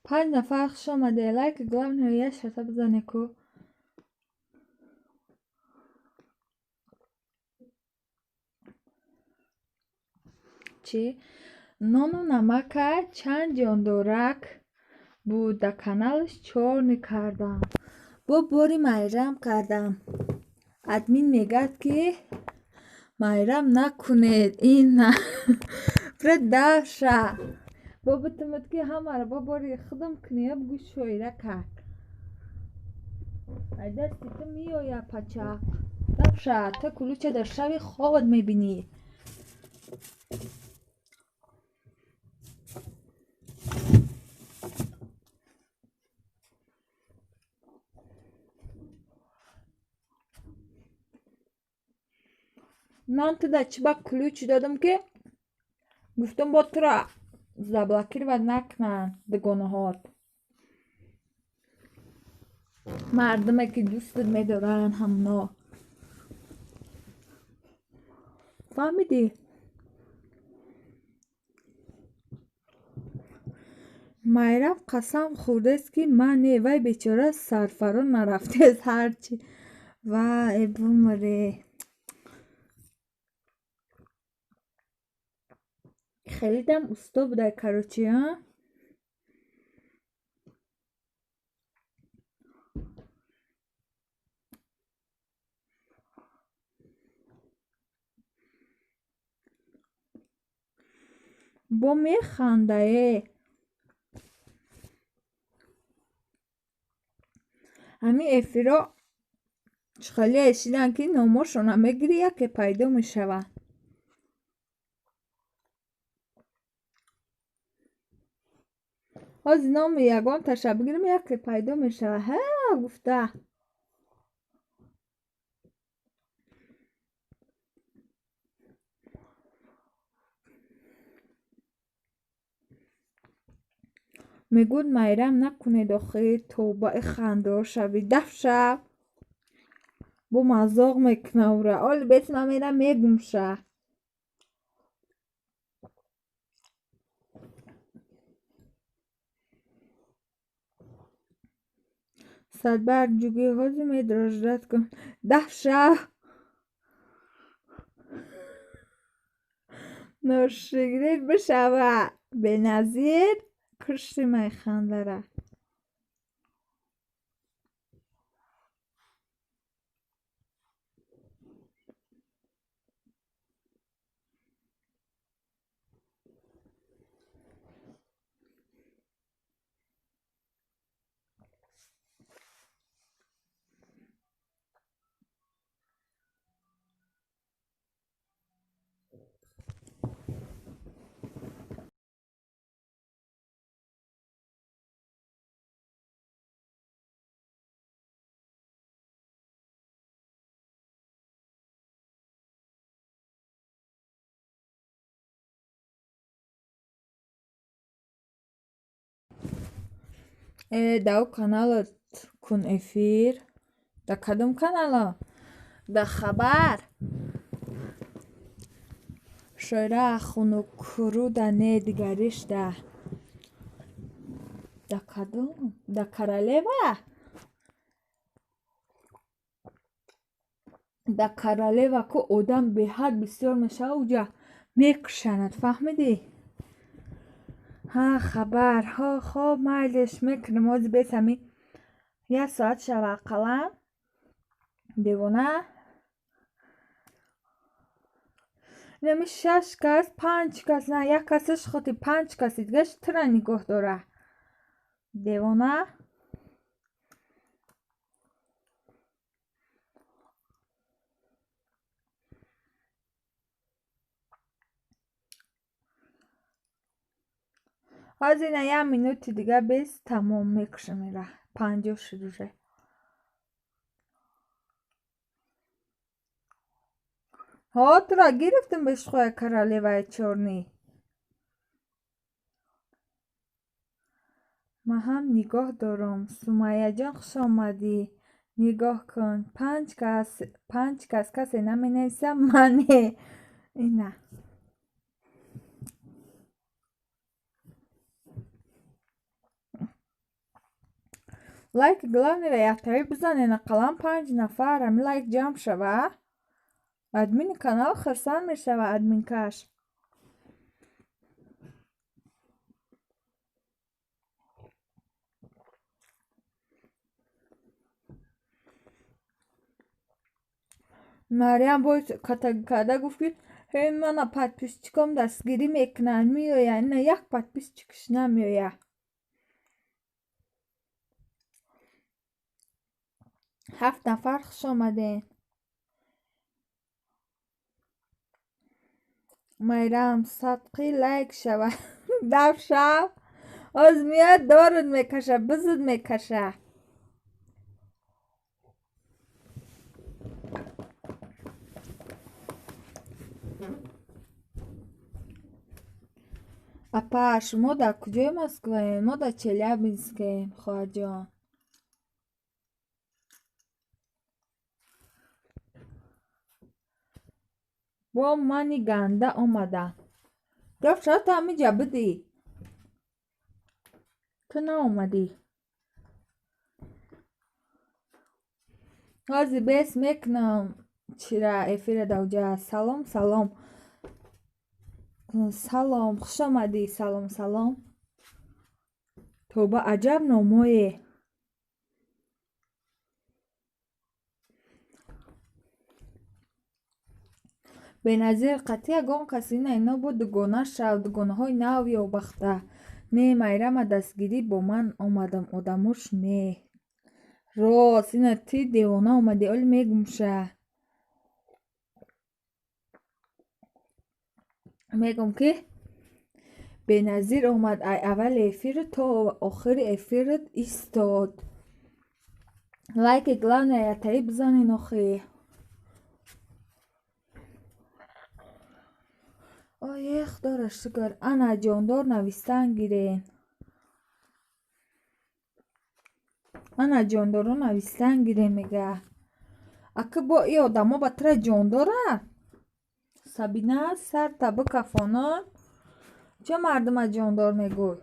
Панҷ нафар хуш омаде. Лайк главное як шарта бизане ку. Чӣ? Нону намака чанд ҷондорак буд, дар каналаш чорни кардам. Бо бори майрам кардам. Админ мегӯяд ки майрам накунед, ин бра даша. Бо битумад ки ҳамаро бо бори худам кунӣ, бугӯ шоира кард. Ай дасти ту меояд пачақ. Даша, ту кулуча дар шаби хобат мебинӣ. Ман ту дар чӣ ба ключ додам ки гуфтам бо туро заблокировать накунанд дугонаҳоат. Мардуме ки дӯстат медоранд ҳамно. Фаҳмидӣ? Майрам қасам хӯрдааст, ки ман не, вай бечора сарфаро нарафтааст ҳарчи. Вай, бумре. Хеле дам усто будай, короче, а? Бо механда, э. Ҳамин эфирҳо чӣ хеле шиданд, ки номошона мегирӣ, яке пайдо мешавад. Ҳозир номи ягонташа бигирем, яке пайдо мешавад. Ҳа, гуфта. Мегӯяд, Майрам, накунед охир, тобаи хандаҳо шавӣ. Даф шав. Бо мазоқ мекунам ура. Оли бес ман мерам мегумша. Садбарг ҷугӣ ҳозир медорад кун. Даф шав. Ношигирӣ бишава. Беназир кушти майхандара. Да каналат кун эфир. Да кадом канала? Да хабар. Шоира хунукруда не дигариш да. Да кадом? Да королева? Да королева ку одам беҳад бисёр мешава, уҷа мекушанад, фаҳмидӣ? Ҳа, хабар. Ҳо, хоб, майлеш мекунем. Ҳозир бес ҳами як соат шава ақаллан. Девона. Инами шаш кас, панҷ кас, на, як касаш хоти панҷ каси дигаш тура нигоҳ дора. Девона. Ҳозир ина як минути дига бес тамом мекушам ира. 50 шуд уже. Ҳо, тура гирифтам бешхоя королеваи чёрный. Ман ҳам нигоҳ дорам. Сумайяҷон, хуш омадӣ. Нигоҳ кун. Панҷ кас, панҷ кас касе наменависа, мане. Ина. Лайк главныйра яктавӣ бизанед, ақаллан панҷ нафар ҳами лайк ҷамъ шава. Админи канал хурсанд мешава, админкаш. Марьям боз карда гуфт, ки ҳей, мана подписчиком дастгирӣ мекунанд, меоянд. Ина як подписчикш намеояд. Ҳафт нафар, хуш омадед. Майрам, садқи лайк шава. Даф шав. Оз меояд, дорут мекаша, бизуд мекаша. Апа, шумо дар куҷои Москваем? Мо дар Челябинскем, хоҳарҷон. Бо мани ганда омадам. Даф шава, ту ҳамиҷа будӣ? Ту наомадӣ. Ҳозир бес мекунам чира эфира давҷа. Салом, салом. Салом, хуш омадӣ. Салом, салом. Тоба, аҷаб номое. Беназир қатъи ягон кас ина ино бо дугона шав, дугонаҳои нав ёбахта. Не, Майрама дастгирӣ бо ман омадам, одамош не. Рост, ина ти девона омадӣ, оли мегумша. Мегум ки Беназир омад ай аввали эфиру то охири эфират истод. Лайки главное ятаи бизанен охи. Ое, худоро шукр. Ана ҷондор навистан гирен. Ана ҷондоро навистан гирен мега. Ака бо и одамо ба тира ҷондора? Сабина сарта бикафонон. Чо мардума ҷондор мегӯй?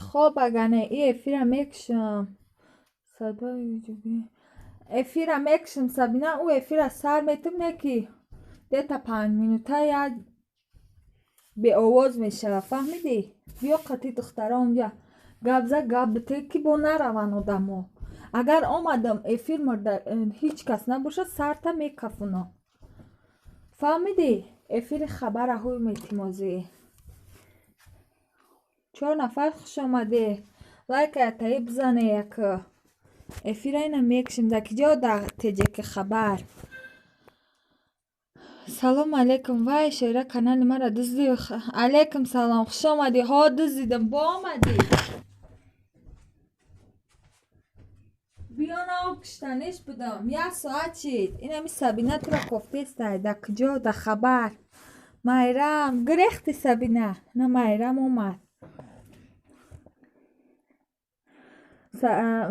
Хоб, агар не и эфира мекушам. Эфира мекушам, Сабина, ӯ эфира сар метум не ки дета 5 минута як беовоз мешава, фаҳмидӣ? Биё қатъи духтара онҷа гап за, гап бите ки бо нараванд одамо. Агар омадам эфир мурда ҳеҷ кас набошад, сарта мекафунам. Фаҳмидӣ? Эфири хабара ҳуй метимозӣ. 4 нафар хуш омадед. Лайка ятаи бизане як. Эфира ина мекушем. Дар киҷо дар теҷаки хабар? Салом алейкум. Вай, Шоира, канали мара дуздӣ. Алейкум салом. Хуш омадӣ. Ҳо, дуздидам. Бо омадӣ. Биё нав куштаниш будам. 1 соат шид. Инами Сабина туро кофтестай. Дар куҷо? Дар хабар. Майрам, гирехти Сабина. На Майрам омад.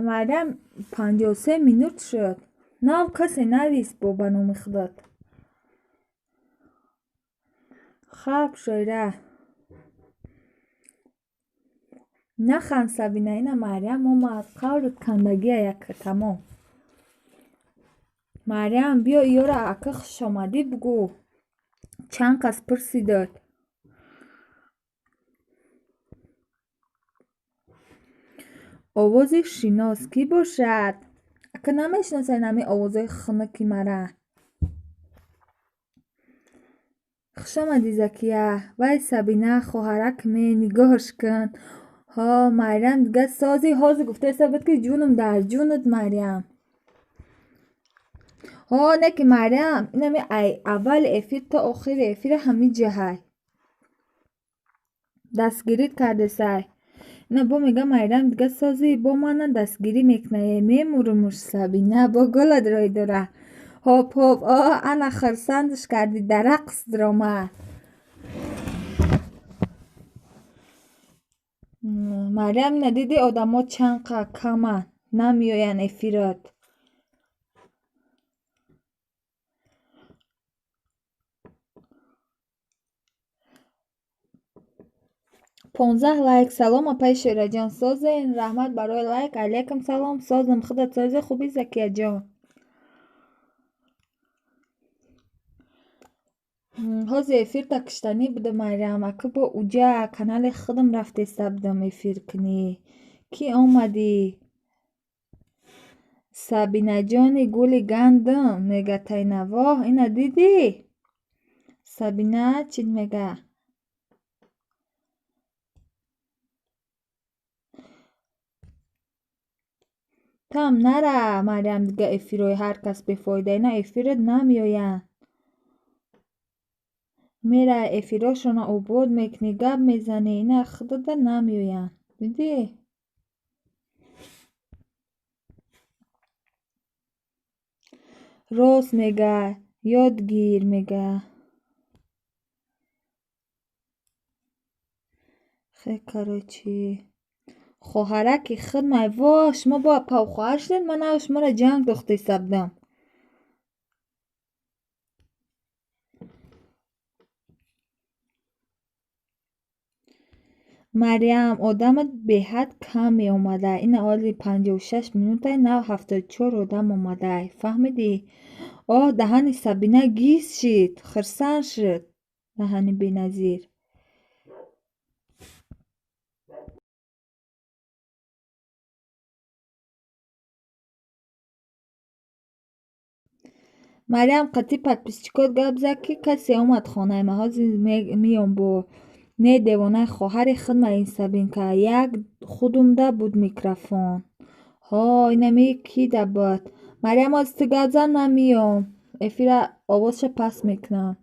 Майрам 53 минут шуд. Нав касе навист бо ба номи худат. Хаб, Шоира. Нахан, Сабина, ина Марьям омад. Қаврат кандагия як тамом. Марьям, биё иёра ака хушомадӣ бугӯ. Чанд кас пурсидод. Овози шинос кӣ бошад? Ака намешиносед ҳамин овозҳои хунуки мара. Хуш омадӣ, Закия. Вай, Сабина, хоҳарак ме, нигоҳш кун. Ҳо, Марьям дига сози ҳозир гуфтаеста буд ки ҷунам дар ҷунат, Марьям. Ҳо, не ки Марьям, инами ай аввали эфир то охири эфира ҳамин ҷаҳай. Дастгирит кардесай. Ина бо мега Майрам дига сози бо мана дастгирӣ мекунае. Мемурумуш, Сабина, бо голат рой дора. Ҳоп, ҳоп, о, ана хурсандш кардӣ, дар рақс даромад. Марьям, ина дидӣ одамо чанд қа каманд, намеоянд эфирот. 15 лайк. Салом, апаи Шоираҷон, созен. Раҳмат барои лайк. Алейкум салом. Созам, худат сози хуби, Закияҷон. Ҳозир эфирта куштанӣ будам, Майрам. Ака бо уҷа канали худам рафтеста будам эфир кунӣ. Кӣ омадӣ? Сабинаҷони гули гандум мега тайнавоҳ. Ина дидӣ? Сабина чӣ мега? Там нара, Марьям, дига эфирҳои ҳар кас бефоида. Ина эфират намеоянд. Мера эфирҳошонро обод мекунӣ, гап мезанӣ, ина худода намеоянд. Дидӣ? Рост мега, ёд гир мега. Хе, короче. Хоҳараки хидмай, во, шумо бо апау хоҳар шудед, ман нав шуморо ҷанг дохтеса будам. Марьям, одамат беҳад кам меомадай. Ина оли 56 минутай, нав 74 одам омадай. Фаҳмидӣ? Оҳ, даҳани Сабина гиз шид, хирсанд шуд. Даҳани беназир. Марьям, қатъи подписчикот гап зад, ки касе омад хонаи ман. Ҳозир меём бо не девонаи хоҳари хидмай ин Сабинка. Як худумда буд микрофон. Ҳо, инами кида буд. Марьям, ҳозир ту гап зан, ман меём. Эфира овозша паст мекунам.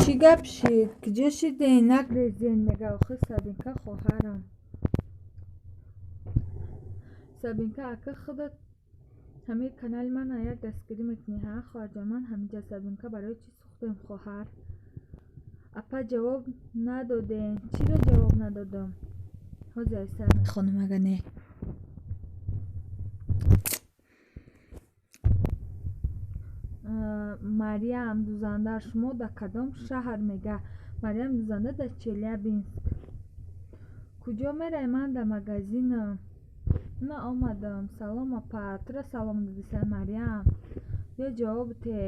Чӣ гап шид? Куҷо шиден? Нагрезен, мега охи Сабинка хоҳарам. Сабинка, ака худат ҳамаи канали ман як дастгирӣ мекунӣ, ҳа хоҳарҷон? Ман ҳамиҷа. Сабинка, барои чӣ сӯхтем, хоҳар? Апа, ҷавоб надодем. Чиро ҷавоб надодам? Ҳозир аз сар мехонам, ага не. Мариям Дузанда, шумо дар кадом шаҳр, мега? Мариям Дузанда дар Челябинск. Куҷо меравӣ? Ман дар магазинам. На омадам. Салом, апа. Тура салом додиса, Мариям. Биё ҷавоб те.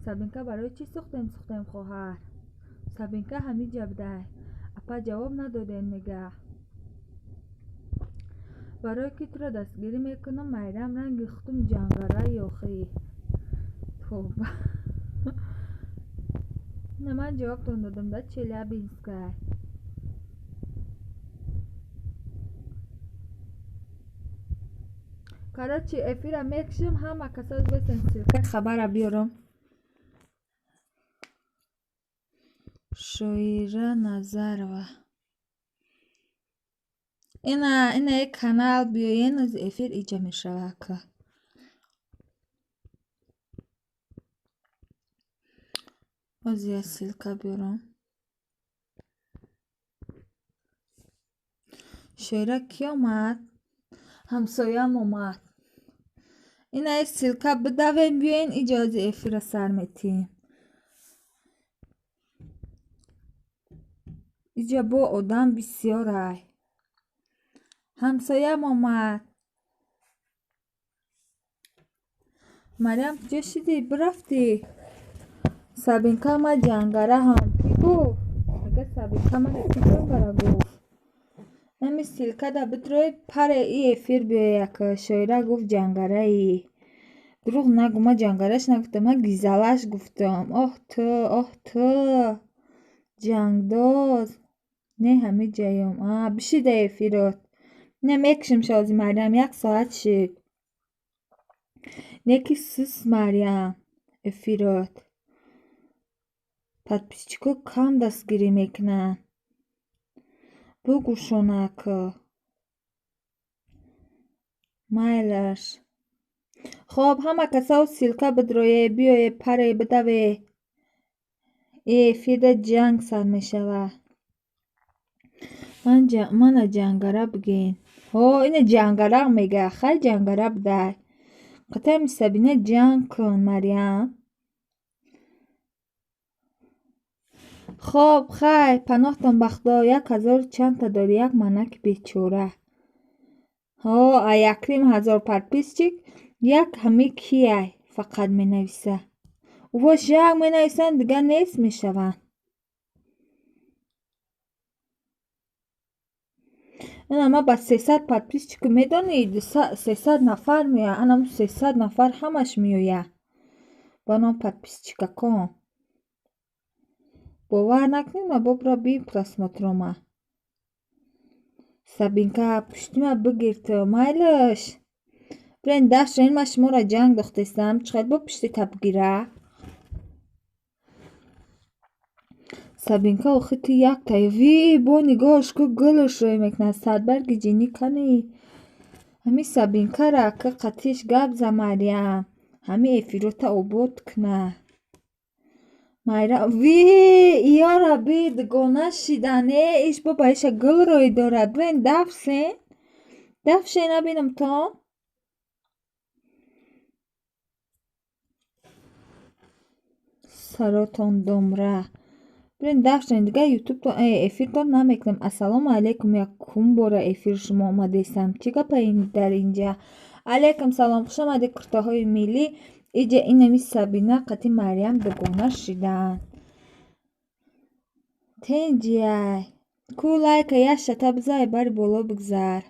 Сабинка, барои чӣ сӯхтем, сӯхтем, хоҳар? Сабинка ҳамиҷа будай. Апа, ҷавоб надодем, мега. Барое ки туро дастгирӣ мекунам, Майрам ранги хутум ҷангараи охӣ. Тоба. На ман ҷавобтон додам, да Челябинскай. Короче, эфира мекушам, ҳама касо бесен ссылкаи хабара биёрам. Шоира Назарова. Ина ина канал биёен, ози эфир иҷа мешава ака. Ози я ссылка биёрам. Шоира кӣ омад? Ҳамсоям омад. Ина ссылка бидавем, биёен иҷа ози эфира сар метиҳем. Иҷа бо одам бисёрай. Ҳамсоям омад. Мариям, куҷо шидӣ? Бирафтӣ? Сабинка ма ҷангара ҳам кӣ гуфт? Мега Сабинка мара кӣ ҷангара гуфт? Ами ссылка да бидрои паре и эфир биёяк. Шоира гуфт ҷангараи. Дурӯғ нагӯ, ман ҷангараш нагуфтам, ман гизалаш гуфтам. Оҳ ту, оҳ ту. Ҷангдоз. Не ҳами ҷаём. А, бишида эфирот. Не мекушем шози Мариям, як соат шид. Неки сус Мариям эфирот. Подписчико кам дастгирӣ мекунанд. Бугӯшонак. Майлаш. Хоб, ҳама касо ссылка бидрое, биёе, паре, бидаве. Эфирда ҷанг сар мешавад. Мана ҷангара бигӯен. Ҳо, ина ҷангара мега. Хай ҷангара будай. Қатъиян Сабина ҷанг кун, Мариям. Хоб, хай, паноҳтон ба Худо, як ҳазору чандта дорӣ, як манаки бечора. Ҳо, а якним ҳазор подписчик як ҳами кияй фақат менависа. Увош як менависанд, дигар нест мешаванд. Ина ма ба 300 подписчик медонӣ, 300 нафар меояд. Анам 300 нафар ҳамаш меояд. Ба ном подписчикакон. Бовар накунед, ма бобра би просмотрома. Сабинка, пуштима бигир ту, майлаш. Бирен дафшен, ма шуморо ҷанг дохтестам, чӣ хел бо пуштита бигира? Сабинка, охи ту якта ви бо нигоҳш ку гулш рӯй мекунад, садбарги ҷинӣ кани. Ҳами Сабинкара ака қатиш гап за Мариям. Ҳами эфирота обод куна. Майра ви иёра би дугона шидан, э иш бо ба иша гул рӯй дорад. Бирен дафсен. Дафшен набинам то. Саротон домра. Бирен дафшен, дигар ютубтон эфиртон намекунам. Ассалому алайкум, якум бора эфир шумо омадесам. Чӣ гапа дар инҷа? Алайкум салом, хуш омадед куртаҳои миллӣ. Иҷа инами Сабина қати Мариям дугона шидаанд. Тенҷияй. Ку лайка як шата бизай, бари боло бигзар.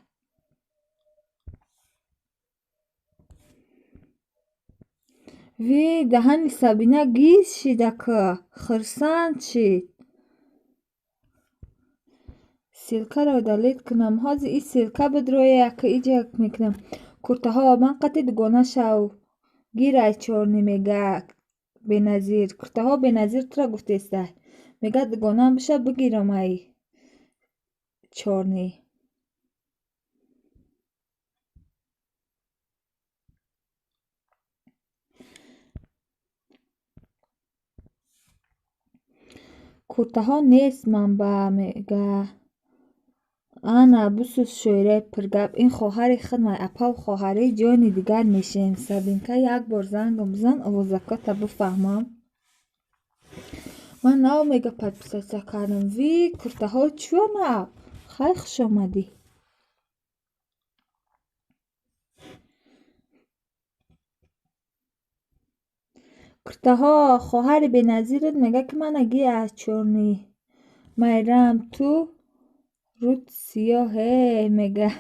Ви даҳани Сабина гиз шида ку, хурсанд шид. Ссылкаро удалить кунам. Ҳозир и ссылка бидроя, яка иҷа мекунам. Куртаҳо ман қати дугона шав. Гирай чорни мега. Беназир. Куртаҳо Беназир тура гуфтеста. Мега дугонам биша бигирам ай чорни. Куртаҳо нест манба мега. Ана бусӯз шоираи пургап. Ин хоҳари худмай апаву хоҳарӣ ҷони дигар мешем. Сабинка як бор зангам бизан овозакота бифаҳмам. Ман нав мега подписаться кардам. Ви куртаҳо чӯ нав? Хай хуш омадӣ. Куртаҳо хоҳари Беназират мега ки мана ги аз чорни. Майрам ту рут сиёҳе мега.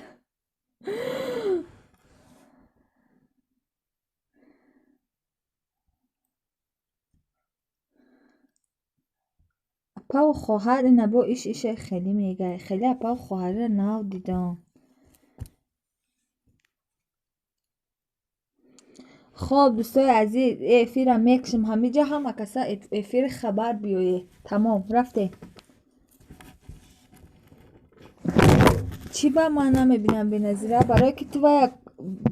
Апаву хоҳар ина бо иш ише хеле мега. Хеле апаву хоҳарира нав дидам. Хоб дӯстои азиз, эфира мекушем ҳамиҷа ҳама каса эфири хабар биёед. Тамом, рафтем. Чӣ ба ман намебинам Беназира? Барое ки ту вая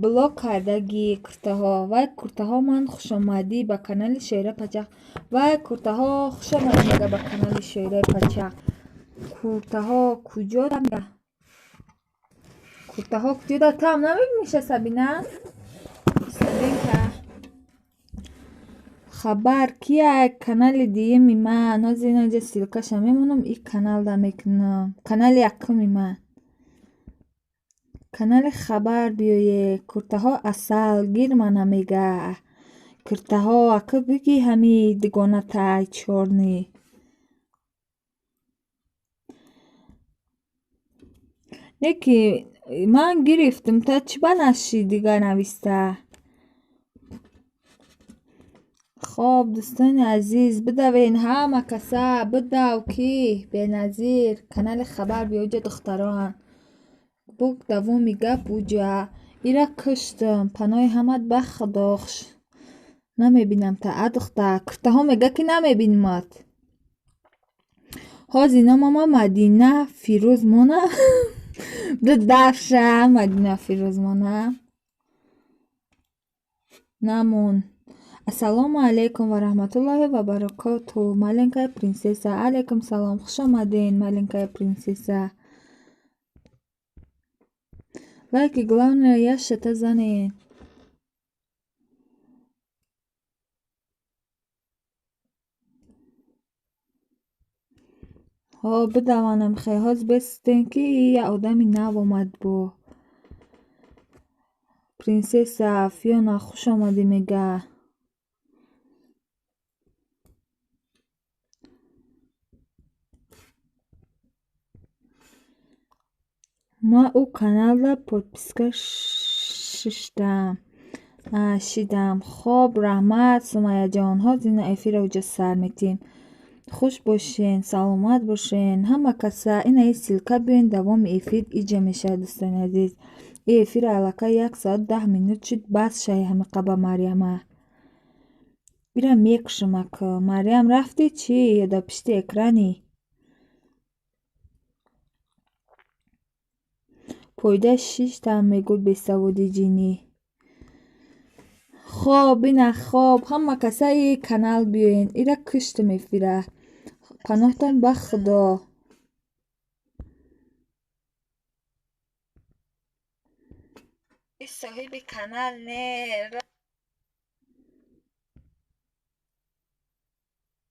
блок кардагӣ куртаҳо. Вай куртаҳо ман хушомадӣ ба канали Шоира Пачақ. Вай куртаҳо хушомадӣ мега ба канали Шоираи Пачақ. Куртаҳо куҷо мега? Куртаҳо куҷо да? Ту ҳам намебиниша Сабина? Сабинка. Хабар кия канали дуюми ман? Ҳозир инаҷа ссылкаша мемонам, и каналда мекунам. Канали якуми ман. Канали хабар биёе. Куртаҳо асал гир мана мега. Куртаҳо ака биги ҳами дугонатай чорни. Не ки ман гирифтам та чӣ ба наши дигар нависта? Хоб дӯстони азиз, бидавен ҳама каса, бидав ки Беназир канали хабар биё уҷа духтароанд. Бо давоми гап уҷа. Ира куштам, паноҳи ҳамат ба худо. Намебинам та а духтар. Куртаҳо мега ки намебинимат. Ҳозир номама Мадина Фирӯз мона. Дафша Мадина Фирӯз мона. Намон. Ассалому алайкум ва раҳматуллоҳи ва баракоту. Маленькая принцесса. Алайкум салом. Хуш омаден, маленькая принцесса. Лайки главное яшата занен. Ҳо бидаванам хе. Ҳоз бестен ки я одами нав омад бо. Принцесса Фиона хуш омадӣ мега. Ман ӯ каналда подписка шиштам. Шидам. Хоб раҳмат Сумайяҷон. Ҳозир ина эфира уҷа сар метиҳем. Хуш бошен, саломат бошен. Ҳама каса ина и ссылка биёен давоми эфир иҷа мешавад дӯстони азиз. И эфира аллакай 1 соат 10 минут шуд бас шай ҳамиқа ба Марьяма. Ира мекушам ака. Марьям рафтӣ чӣ ё дар пишти экранӣ? Пойда шиштам мегӯд бесаводи ҷинӣ. Хоб ина хоб ҳама касаи канал биёен. Ира куштам эфира. Паноҳтон ба худо. Соҳиби канал не.